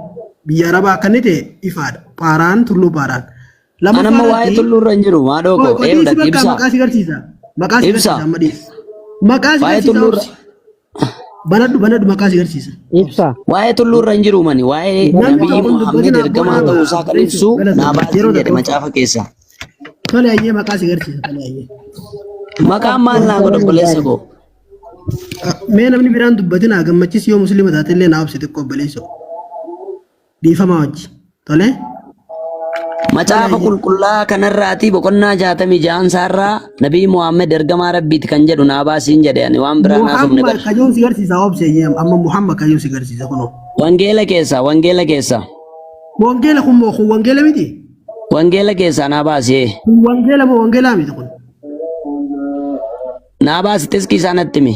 Biyya Arabaa akka inni ta'e ifaadha. Paaraan tulluu paaraan. Ani Lammaffaa amma waa'ee irratti tulluu irra hin jiru maadhoo koo koo koo dhiisi eewudha bakka ibsaa. maqaa si garsiisa. Maqaa si Ibsaa. garsiisa amma dhiisi. Maqaa si Waa'ee garsiisa tulluu irra obsi. Banadhu banadhu maqaa si garsiisa. Ibsa. Waa'ee tulluu irra hin jiru mani waa'ee Namni nabiyyi tokko hin Muhammad dubbatin ergamaa abboo ta'uu isaa kan ibsu naa galatoomi. baasiin Yeroo jedhe tokko macaafa keessaa. Tole ayyee maqaa si garsiisa tole ayyee. Maqaan maal naa godha obboleessa koo? Mee namni biraan dubbatin haa gammachiis yoo musliima taate illee naa obsi xiqqoo obboleessoo. Dhiifamaa wajji. Tole. Tole Macaafa ayyee. qulqullaa kanarraatii boqonnaa 66 isaarraa Nabii Muhammad ergamaa Rabbiiti kan jedhu naa baasiin jedhe ani waan biraa naa sobne Muhammad bar. kajoon si garsiisa obsi ayyee amma Muhammad kajoon si garsiisa kunoo. Wangeela keessaa wangeela keessaa Wangeela kun moo kun wangeela miti? wangeela keessaa naa baasee Kun wangeela moo wangeelaa miti kun? naa baasi xiskii isaa natti himi.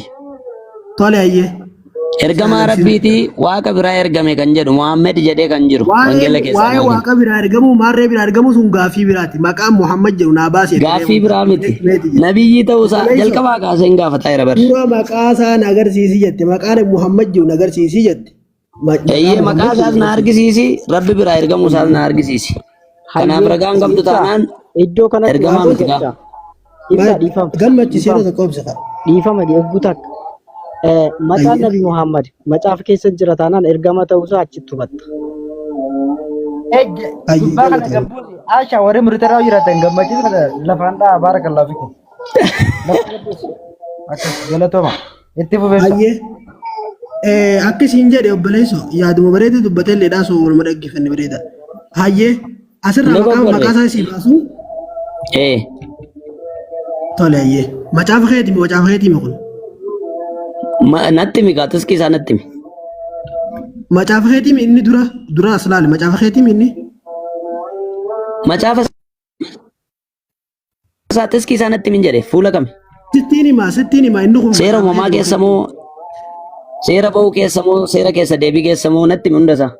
Tole ayyee. Ergamaa agarsiisu. Rabbiitii waaqa biraa ergame kan jedhu Muhammad jedhee kan jiru Waa'ee wangeela keessaa waa'ee naa kenni. waaqa biraa ergamuu maarree biraa ergamuu sun gaaffii biraati. Maqaan Muhammad jedhu naa baasi jettee Gaaffii deemuu biraa miti. meeti jedhe. Nabiyyii ta'uusaa Obboleessoo jalqabaa kaasee hin gaafataa jira bar. dura maqaa isaa na agarsiisi jette. Maqaan Muhammad jedhu na agarsiisi jette. Maqaa Eeyyee maqaa Muhammad isaas jedhu na na argisiisi rabbi biraa ergamuu isaas na argisiisi. Kanaaf Hayyee ragaan qabdu ibsaa taanaan iddoo kanatti ergamaa waan miti gaa. jedha. Ibsaa dhiifama Gammachiisee dhiifama tokko obsa. dhiifama eeguu takka. Maqaan Hayyee. Nabi Muhammad macaafa keessa jira taanaan ergama ta'uusaa achitti hubatta. Hayyee Gurbaa kana galatoomi. gabbuusi. Aashaa warri murteeraa jiraatan gammachiisa kana lafaan dha'a baarakallaa fikum. Lafa gabbuusi. Akkas galatooma. Itti fufeessa. Hayyee. Akka isiin jedhe obboleesso yaaduma bareeda dubbatee illee dhaasoo waluma dhaggeeffanne bareeda. Hayyee asirraa Nama maqaa godhe. maqaa isaa isii baasu Ee tole hayyee. Macaafa keetii mi macaafa keetii mi kun? Natti himi gaa tiskii isaa natti himi. Macaafa keetii mi inni dura dura as laali macaafa keetii mi inni? Macaafa isaa tiskii isaa natti himin jedhe fuula kami? Sittiin himaa inni kun Seera macaafa uumamaa keetii keessa moo seera ba'uu keessa moo seera keessa deebii keessa moo natti himi hunda isaa.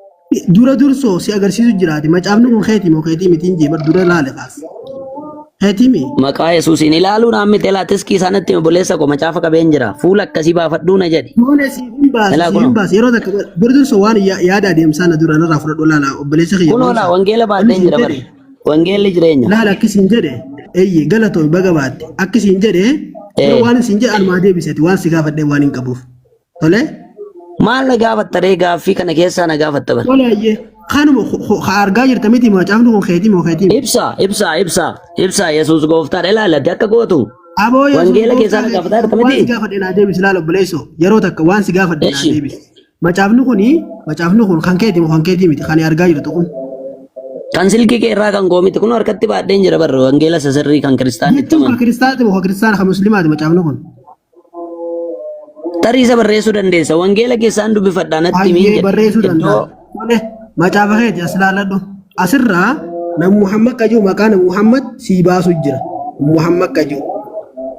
Dura dursoo si agarsiisu jiraati macaafni kun keetii moo keetii mitiin jee bar dura laale kaas. Keetii mi? Maqaa Yesuusiin ilaaluun ammite laa tiskii isaa natti himi obboleessa koo macaafa qabeen jira fuula akkasii baafadhuu na jedhi. Toole siif hin baasu Ilaa siif hin kunoo. baasu yeroo takka dura dursoo waan yaada adeemsaa na dura narraa fudhadhu laala obboleessa kiyya Kunoo laa boonsaa. wangeela Wanni baadheen siin jira bar. jedhe Wangeelli jireenya. Laala akkasiin jedhe eeyye galatoomi baga baatte akkasiin jedhe dura Ee. waan isin jedhe anumaa deebiseti waan si gaafadhe waan hin qabuuf. Tole? Maal na gaafatta ree gaaffii kana keessaa na gaafatta bar. Tole ayyee kanuma ka argaa jirta miti macaafni kun keetii moo keetii miti? Ibsa ibsa ibsa ibsa Yesuus gooftaadha ilaalatti akka gootu. Aboo Yesuus Wangeela keessaa gooftaa na keetii gaafataa jirta waan si miti. gaafadhe naa deebisi laala obboleessoo yeroo takka waan si gaafadhe naa Eshi. deebisi. Macaafni kuni macaafni kun kan keeti moo kan keetii miti kan argaa jirtu kun. Kan silkii kee irraa kan koo miti kun harkatti baadheen jira barra wangeela isa sirrii kan kiristaanni itti Jechuun kan amanu. kiristaanati moo kan kiristaana kan musliimaati macaafni kun. Tarii isa barreessuu dandeessa. Wangeela keessaan dubbifadhaa natti himiin Hayyee jedhe. barreessuu Iddoo danda'a. Tole macaafa keeti as laaladhu. Asirraa nam Muhammad kajuu maqaa nam Muhammad sii baasu jira. Muhammad kajuu.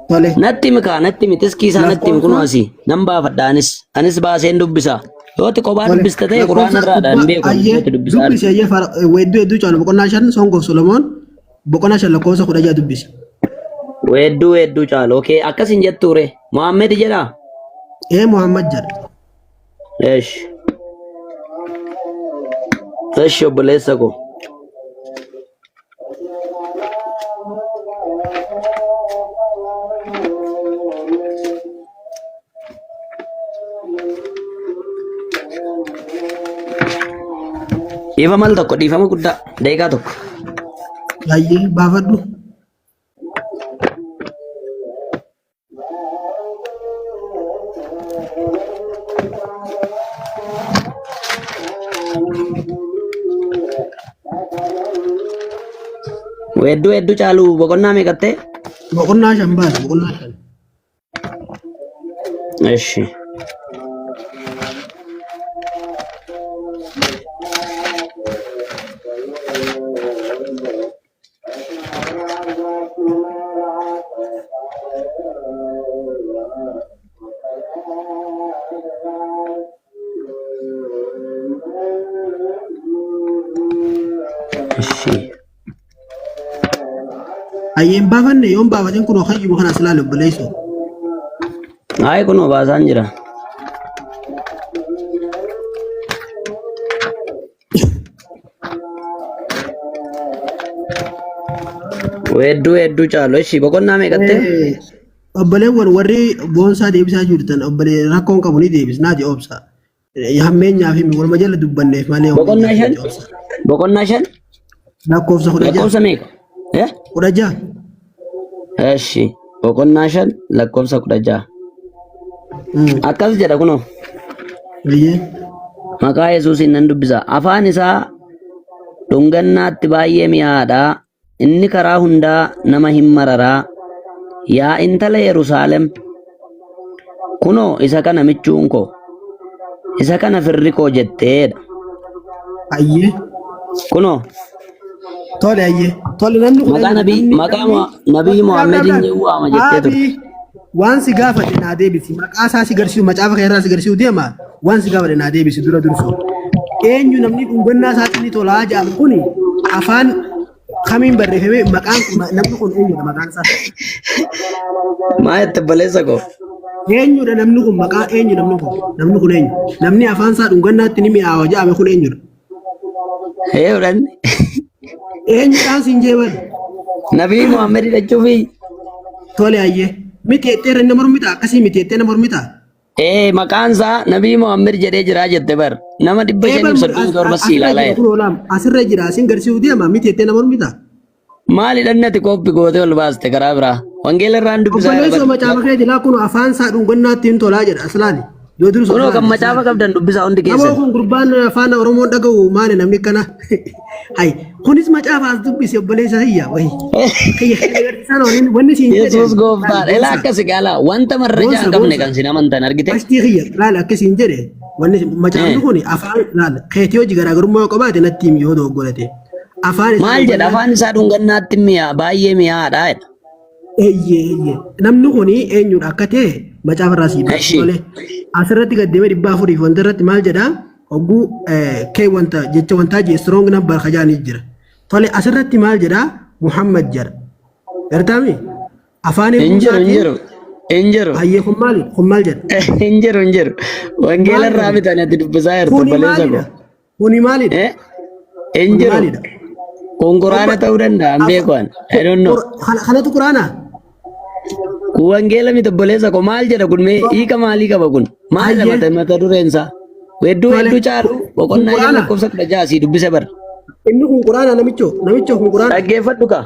Tole natti himi kaa natti himi tiskii isaa natti himi kunoo lakkoofsa asii nan baafadha anis anis baaseen dubbisa. Yoo ati kophaa tole dubbista ta'e quraana lakkoofsa irraadha hin gubbaa beeku ani hayyee yoo ati dubbisaa dubbisi hayyee weedduu hedduu caalu boqonnaa 5 Song of Solomon boqonnaa 5 lakkoofsa 16 dubbisi. Weedduu weedduu caalu. Okee akkas hin jettuure. Muhammed jedhaa. Ee Muhammad jedha. Eesh. Eesh obboleessa koo. Dhiifama al tokko dhiifama guddaa daqiiqaa tokko. Hayyee baafadhu. Weedduu hedduu caalu boqonnaa meeqattee? Boqonnaa 5 baasi boqonnaa 5. Eshi. Eshi. Hayyee hin baafanne yoo hin baafatin kunoo hayyuma kana as ilaali obboleessoo. Ayi kunoo baasaan jira. Weedduu hedduu caalu. Eshi boqonnaa meeqattee? Obboleewwan warri boonsaa deebisaa jirtan obbolee rakkoon qabu ni deebisnaa je obsa. Hammeenyaa fi waluma jala dubbanneef malee Boqonnaa hammeenyaaf 5? miti obsa. Boqonnaa 5? Lakkoofsa 16. Lakkoofsa meeqa? Eh? 16. Eshi boqonnaa 5 lakkoofsa 16. Akkas jedha kunoo. Eeyyee. Maqaa Yesuusiin nan dubbisa. Afaan isaa dhungannaatti baay'ee mi'aadha. Inni karaa hundaa nama hin mararaa. Yaa intala Yerusaalem, kunoo isa kana michuun koo, isa kana firri koo jetteedha. Ayyee. Kunoo Tole ayyee. Tole namni kun maqaa eenyu? nabii Namni maqaa namni nabii Laal laal Muhammadiin laal. ni waama jettee turte. Aabii. Waan si gaafate naa deebisi. Maqaa isaa si garsiisu macaafa kee irraa si garsiisu deema. Waan si gaafate naa deebisi dura dursu. Eenyu namni dhungannaa isaatti ni tolaa jedhamu kuni afaan kamiin barreeffame maqaan namni kun eenyudha maqaan isaa? Maa itti obboleessa koo? Eenyudha namni kun maqaa eenyu namni kun? Namni kun eenyu? Namni afaan isaa dhungannaatti ni mi'aawa jedhame kun eenyudha? Eeyyuudhaan Eenyudhaan siin jeeban? Nabii Muhammad jechuufi Tole hayyee. Miti jettee irra nama mormita akkasii miti jettee nama mormita. ee maqaan isaa Nabii Muhammad jedhee jiraa jette bar nama 537 si Asirra ilaalaa jira jira. kun olaam asirra jira asin garsiisuu deema miti jettee nama mormita. Maali dhannati kooppi gootee ol baaste karaa biraa? Wangeela irraan dubbisaa jira Obboleessoo bar. macaafa keeti laa kun afaan isaa dhungannaatti hin tolaa jedha aslaali. Yoo dursu Kunoo kan aslaali macaafa aslaali. qabdan dubbisaa hundi Aboo keessan. kun gurbaan afaan Oromoon dhaga'u maali namni akkana. Hay kunis macaafa as dubbisi obboleessa kiyya wayi. Kiyya kiyya agarsiisaan waliin wanni siin jedhe Yesuus laali gooftaadha. Ilaa boonsa akkasi gaala wanta marrajaa boonsa hin qabne boonsa. kan sin amantan argite. Qashtii kiyya laali akkasiin jedhe wanni macaafni Eh. kun afaan laali keetii hojii garaagarummaa yoo qabaate natti himi yoo dogoggorate. Afaan isaa Maal jedha dhungannaatti afaan isaa dhungannaatti mi'aa baay'ee mi'aadha jedha. Eeyyee eeyyee. Namni kun eenyudha akka ta'e macaafa irraa sii baasa. Eshi. Tole. Asirratti gad deemee 400 fi wanta irratti maal jedhaa hogguu kee wanta jecha wantaa jee strong number kajaanii jira. Tole asirratti maal jedhaa Muhammad jedha. Gartaami? Afaan Hin jiru hin Ibruusaatiin jiru hin jiru hayyee kun maali? Kun maal jedha? hin jiru hin jiru. Wangeela Maal irraa jedha? bitan ati dubbisaa jirtu Kuni obboleessa maalidha? koo. Kuni maalidha? Eh? Hin Kuni jiru. maalidha? Kun quraana Obbo ta'uu danda'a hin beeku ani. I don't know. Kanatu quraanaa? Kun wangeela miti obboleessa koo maal jedha kun mee hiika maalii qaba kun? Maal Hayyee. mata mata dureen isaa? Weedduu Tole. hedduu caalu Kun boqonnaa 5 quraanaa? lakkoofsa 16 sii dubbise bara. Inni kun quraanaa namichoo? Namichoo kun quraanaa? Dhaggeeffadhu kaa.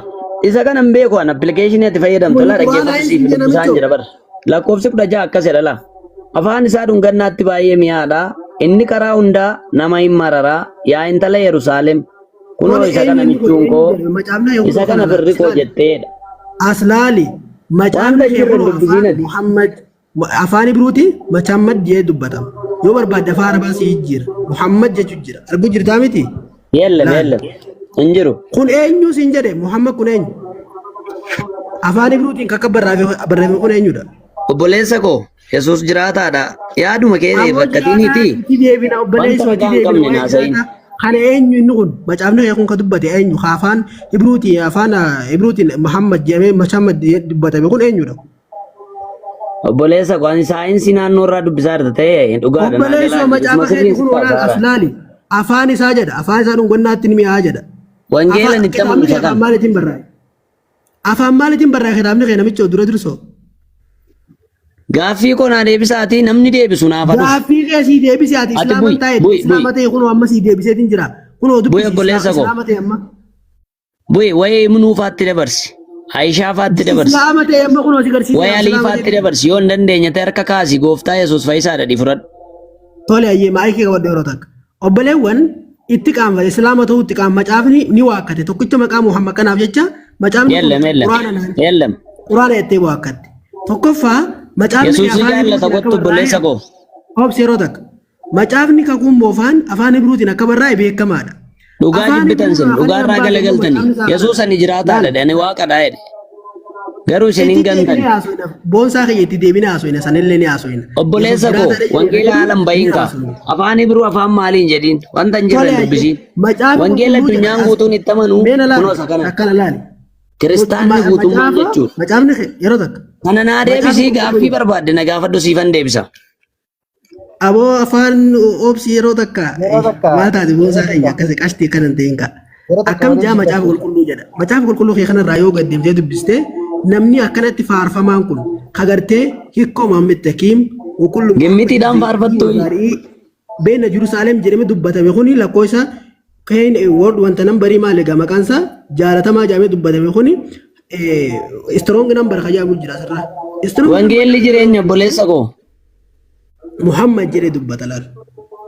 Isa kana hin beeku an appilikeeshinii ati fayyadamtu Kun laa quraanaa dhaggeeffadhu hin siif jenne dubbisaan namichoo? jira bara. Lakkoofsi 16 akkas jedha laa. Afaan isaa dhungannaatti baay'ee mi'aadha. Inni karaa hundaa nama hin mararaa. Yaa intala Yerusaalem. Kunoo Tole isa eenyu kana inni kun michuun eenyu koo jedhame macaafni kee isa kunoo kana kana firri koo aslaali. jetteedha. Aslaali macaafni Wanta hin kee jirre hin kunoo dubbisiin afaan ati. Muhammad afaan Ibruuti Muhammad jedhee dubbatama. Yoo barbaadde afaan Arabaa si jijjiira. Muhammad jechu jira. Arguu jirtaa miti? Yeellem Laal. yeellem. Hin jiru. Kun eenyu siin jedhe Muhammad kun eenyu? Afaan Ibruutiin kakka barreeffame kun eenyudha? Obboleessa koo Yesuus jiraataadha. Yaaduma kee hin Aboo jiraataa rakkatiniiti. itti deebina Wanta obboleessoo itti ragaa hin deebina qabne waa'ee naasa'iin. jiraataa. Kana eenyu inni kun macaafni kee kun ka dubbate eenyu ka afaan Ibruutiin afaan Ibruutiin Muhammad jedhamee Muhammad jedhamee dubbatame kun eenyudha? Obboleessa koo ani saayinsii naannoo irraa dubbisaa jirta ta'e dhugaadha naa Obboleessoo galaa macaafa isuma keeti sirriin kun si olaal kaasaara. as laali afaan isaa jedha afaan isaa dhungannaatti ni mi'aa jedha. Wangeela Afaan itti amanu kitaabni kee isa afaan kana. maaliitiin barraa'e? Afaan maaliitiin barraa'e kitaabni kee namicha dura dursoo? Gaaffii koo naa deebisaatii namni deebisu naaf haa dhufu. Gaaffii kee sii deebise ati Ati islaama bu'i ta'e bu'i bu'i islaama ta'e kunoo amma sii deebiseetiin jira. Kunoo bu'i dubbisi obboleessa koo islaama ta'e amma. bu'i wayii Ibnuu faatti dabarsi Ayishaa faatti dabarsi Islaama ta'e amma kunoo si garsiiseera wayii Alii islaama faatti ta'e. dabarsi yoo hin dandeenye ta'e harka kaasi gooftaa Yesuus fayyisaadha dhi fudhadhu. Tole ayyee maayikii qabadhu yeroo takka. Obboleewwan itti qaanfate islaama ta'uu itti qaanfate macaafni ni waakkate tokkicha maqaa Muhammad kanaaf jecha macaafni kun Yellem yellem quraana naan yellem. quraana jettee waakkatte. Tokkoffaa macaafni kee Yesuus si afaan jaallata Ibruutiin akka kottu obboleessa barraa'e koo. obsi yeroo takka. Macaafni kakuun moofaan afaan Ibruutiin akka barraa'e beekamaadha. Dhugaa Afaan jibbitan Ibruu sin afaan dhugaa irraa hambaa immoo galagaltani. macaafni isaa Yesuus kanadha. ani jiraataadha Laal. jedhe ani waaqadha jedhe. Garuu isin hin Itti deebinee gantani. haasofna. Boonsaa kiyya itti deebinee haasofna. Sanillee ni haasofna. Yesuus Obboleessa koo jiraataadha jedhe wangeela jedhu haala hin ni bahin kaa. haasofna. Afaan Ibruu afaan maaliin jedhiin wanta hin jirre Tole hin ayyee dubbisiin. macaafa Wangeela qulqulluu jedha. addunyaan As guutuun itti amanu mee na laali. kunoo isa kana. Akkana laali. Kiristaanni guutummaan Macaafa jechuudha. macaafni kee yeroo takka. Kana naa Macaafa deebisii qulqulluu gaaffii jedha. barbaadde na gaafadhu siifan deebisa. Aboo afaan obsi yeroo takka Yeroo takka maal taate yeroo boonsaa keenya takka akkasi qashtii akkana hin ta'in kaa. yeroo takka Akkam waliin jaa si macaafa gaafadha. qulqulluu jedha. Macaafa qulqulluu kee kanarraa yoo gad deemtee dubbiste namni akkanatti faarfamaan kun kagartee hikkoo Muhammad Takiim wukullu Muhammad Gimmitiidhaan faarfattu. Zarii beena Jerusaalem jedhamee dubbatame kuni lakkoofsa keen word wanta nambarii maal egaa maqaan isaa jaalatamaa jedhamee dubbatame kuni strong number kan jedhamu jira asirraa. Strong number Wangeelli jireenya obboleessa koo. Muhammad jedhee dubbata laal.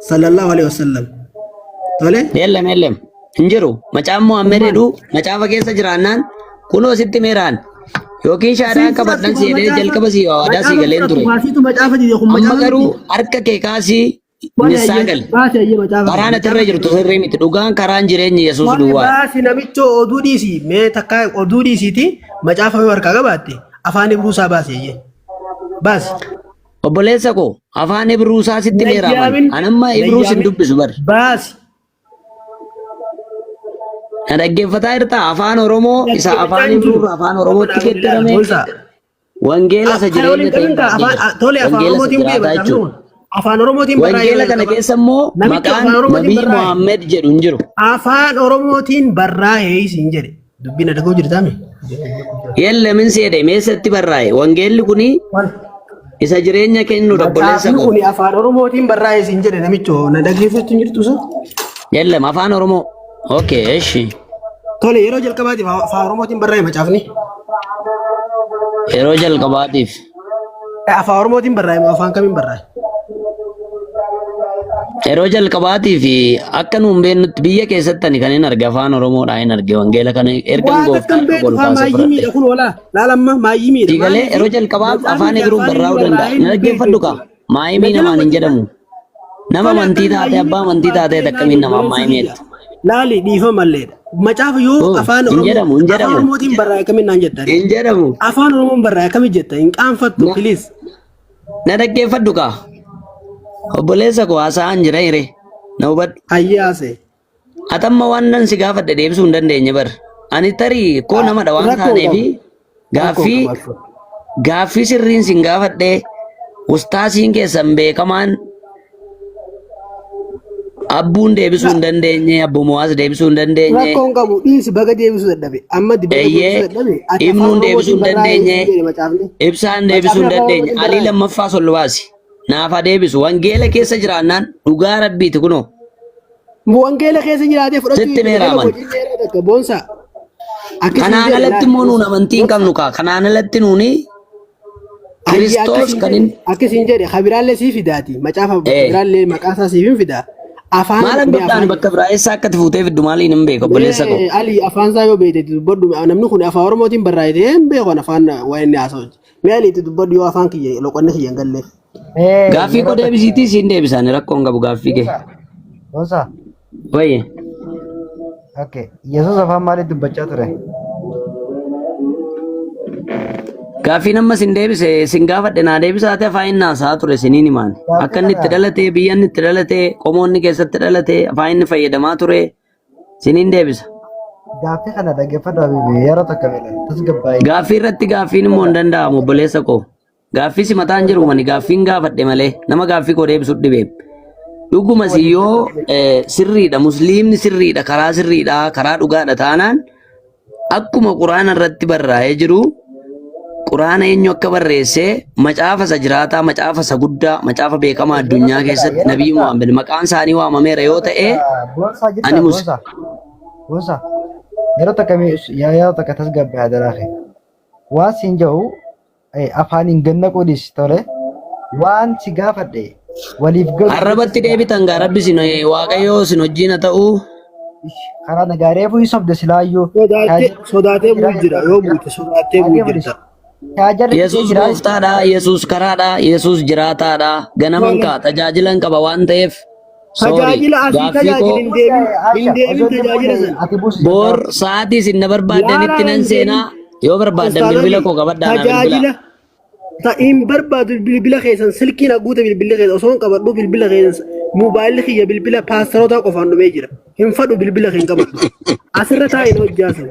Sallallahu alaihi wasallam. Tole. Yeellem yeellem. Hin jiru. Macaan Kun Muhammed maali? jedhu macaafa keessa jiraannaan kunoo sitti meeraan yookiin shaadaan Siin qabadhan fudhattu si kun jedhee macaafa jalqaba si waadaa si macaafa galeen fudhattu ture. baasiitu macaafa dide kun Amma macaafa garuu miti. harka kee kaasii Tole nissaa ayyee gali. baasi ayyee macaafa kee Karaan ati macaafa irra kee jirtu sirrii miti. Dhugaan karaan jireenyi Yesuus Tole duwwaadha. baasi namichoo oduu dhiisi mee takka oduu dhiisiiti macaafa yoo harkaa qabaatte afaan Ibruusaa baasi ayyee. Baasi. Obboleessa koo afaan Ibruu isaa sitti Nan meeraaman. yaamin. An amma Nan Ibruus hin yaamin. dubbisu bar. Baasi. Na dhaggeeffataa jirtaa? Afaan Oromoo isa afaan Dhaggeeffachaa hin Ibruu jiru. irraa afaan Oromootti geeddarame Boonsaa. wangeela isa Kana waliin jireenya ta'e qabin kaa baatee afaan jira. tole afaan Wangeela isa Oromootiin bu'ee jiraataa macaafni jechuudha. kun. Afaan Oromootiin barraa'e Wangeela yeroo kana jalqabaa. keessa immoo Namichi maqaan afaan Oromootiin Nabii barraa'e. Muhammad jedhu hin jiru. Afaan Oromootiin barraa'e siin jedhe. Dubbiin dhaga'uu jirtaami? Yellamin seedhe meessatti barraa'e. Wangeelli kuni isa jireenya kennudha obboleessa Macaafni koo. kun afaan Oromootiin barraa'e siin jedhe namicho na dhaggeeffachuu hin jirtu sun. Yellam afaan Oromoo. Okay, eshi. Tole yeroo jalqabaatiif afaan Oromootiin barraa'e macaafni. Yeroo jalqabaatiif. Afaan Oromootiin barraa'e moo afaan kamiin barraa'e? Yeroo jalqabaatiif akka nuun beeknutti biyya keessatti ani kan hin arge afaan Oromoodhaan hin arge wangeela kana ergan Waan gooftaa akkam beektu ol haa kaasee maayyii fudhadhe. miidha kun walaa laalamma maayyii miidha. Digalee Maaliif yeroo jalqabaaf macaafni afaan Ibruun afaan barraa'uu inni danda'a. barraa'e Na hin dhaggeeffadhu beektu kaa. jechuudha. Maayimii Na jala namaan hin qotiidha. jedhamu. Nama Tole amantii akkam taate maayyii abbaa amantii taatee baatee akkamiin naan nama obboleessa maayimii kiyya. jettu. Laali dhiifama malleedha. Macaafa yoo Oh, afaan hin Oromoo jedhamu hin afaan jedhamu. Oromootiin barraa'e akkamiin naan jetta? Hin jedhamu. Afaan Oromoon barraa'e akkamiin jetta? Hin qaanfattu Na please. na dhaggeeffadhu kaa. Obboleessa koo haasa'aan jira hire. Na hubadhu. Hayyee haasa'e. Atamma waan nan si gaafadhe deebisuu hin dandeenye bar. Ani tarii koo namadha waan Rakkoo taaneefi qabu. Rakkoo gaaffii qabu rakkoo. gaaffii sirriin sin gaafadhe ustaasiin keessan beekamaan abbuun deebisuu hin dandeenye abbu mo'aas deebisuu hin dandeenye Rakkoon qabu dhiisi baga deebisuu dadhabe. Amma baga eeyyee deebisuu dadhabe. Ati afaan ibnuun deebisuu Oromootiin hin barraa'e dandeenye siin jedhe macaafni. ibsaan deebisuu Macaafni hin afaan dandeenye Oromootiin alii barraa'e. lammaffaa sol baasi naafa deebisu wangeela keessa jiraannaan dhugaa rabbiiti kunoo Wangeela keessa jiraatee fudhachuu sitti hin meeraaman. bocni dheeraa takka boonsaa. Akkasiin Kanaan jedhe alatti laal immoo nuun amantii hin qabnu kaa. Kanaan alatti nuuni Ayyi Kiristoos akkasiin kan jedhe inni akkasiin jedhe kabiraallee sii fidaati macaafa ee kabiraallee maqaa isaa siif hin fidaa afaan maalan mee godhaan afaan bakka biraa eessaa akka itti fuutee fiddu maaliin hin beeku obboleessa koo. mee ali afaan isaa yoo beekte itti dubbadhu namni kun afaan oromootiin barraa'e hin beeku ani afaan waa inni haasa'u mee ali itti dubbadhu yoo afaan kiyya loqonni kiyya hin galleef. Mee Gaaffii yeroo koo takka deebisiitii siin deebisaan rakkoon qabu gaaffii kee. Boonsaa Boonsaa Wayye okay Yesuus afaan maaliif dubbachaa ture? Gaaffiin amma sin deebise sin gaafadhe naa deebisaate afaan inni haasa'aa ture siniin himaan. Gaaffii Akka inni itti kana dhalate biyya inni itti dhalate qomoonni keessatti dhalate afaan inni fayyadamaa ture siniin deebisa. Gaaffii kana dhaggeeffadhu Habibi yeroo takka beela tasgabbaa'ee. Gaaffii irratti gaaffiin immoo hin danda'amu obboleessa koo. Gaaffii si mataan jiru mani gaaffiin gaafadhe malee nama gaaffii koo deebisu dhibee. Dhuguma si yoo sirriidha musliimni sirriidha karaa sirriidha karaa dhugaadha taanaan akkuma quraana irratti barraa'ee jiru quraana eenyu akka barreesse macaafa isa jiraataa macaafa isa guddaa macaafa beekamaa Yeroo addunyaa takka keessatti yeroo nabii takka Muhammad maqaan isaanii waamameera yoo ta'e Boonsaa jirta ani mus boonsaa boonsaa yeroo takka yeroo takka tasgabbaa'ee adaraa kee waan siin jedhu afaaniin ganna qoodis tole waan si gaafadhe waliif galu Arrabatti deebitan gaa rabbi sin waaqayyoo sin wajjin haa ta'u. Karaa nagaa reefuu hin sobde silaayyuu. Sodaatee sodaatee buu jira yoo buute sodaatee buu jirta. Taajarri Yesuus jira. gooftaadha, Yesuus karaadha, Yesuus jiraataadha. Ganaman kaa tajaajilan qaba waan ta'eef. Sorry. Tajaajila asii Gaaffii tajaajila koo hin deemin hin deemin tajaajila sana. Ati buusi. boor sa'aatii isin na barbaaddanitti nan seenaa. Yoo barbaaddan bilbila koo qabadhaa naa bilbila. Tajaajila ta hin barbaadu bilbila keessan silkiin haguute bilbilli keessan osoo hin qabadhu bilbila keessan moobaayilli kiyya bilbila paastaroota qofaan dhumee jira. Hin fadhu bilbila kee hin qabadhu. Asirra taa'in hojjaasan.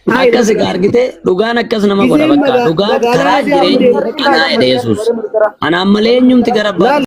Taa'in Akkas egaa argite dhugaan akkas nama godha Giseen bakka dhugaan magaalaa karaa si hamu jireenya deemu. anaa jedhe Yesuus. Anaan malee eenyumti gara abbaa Laal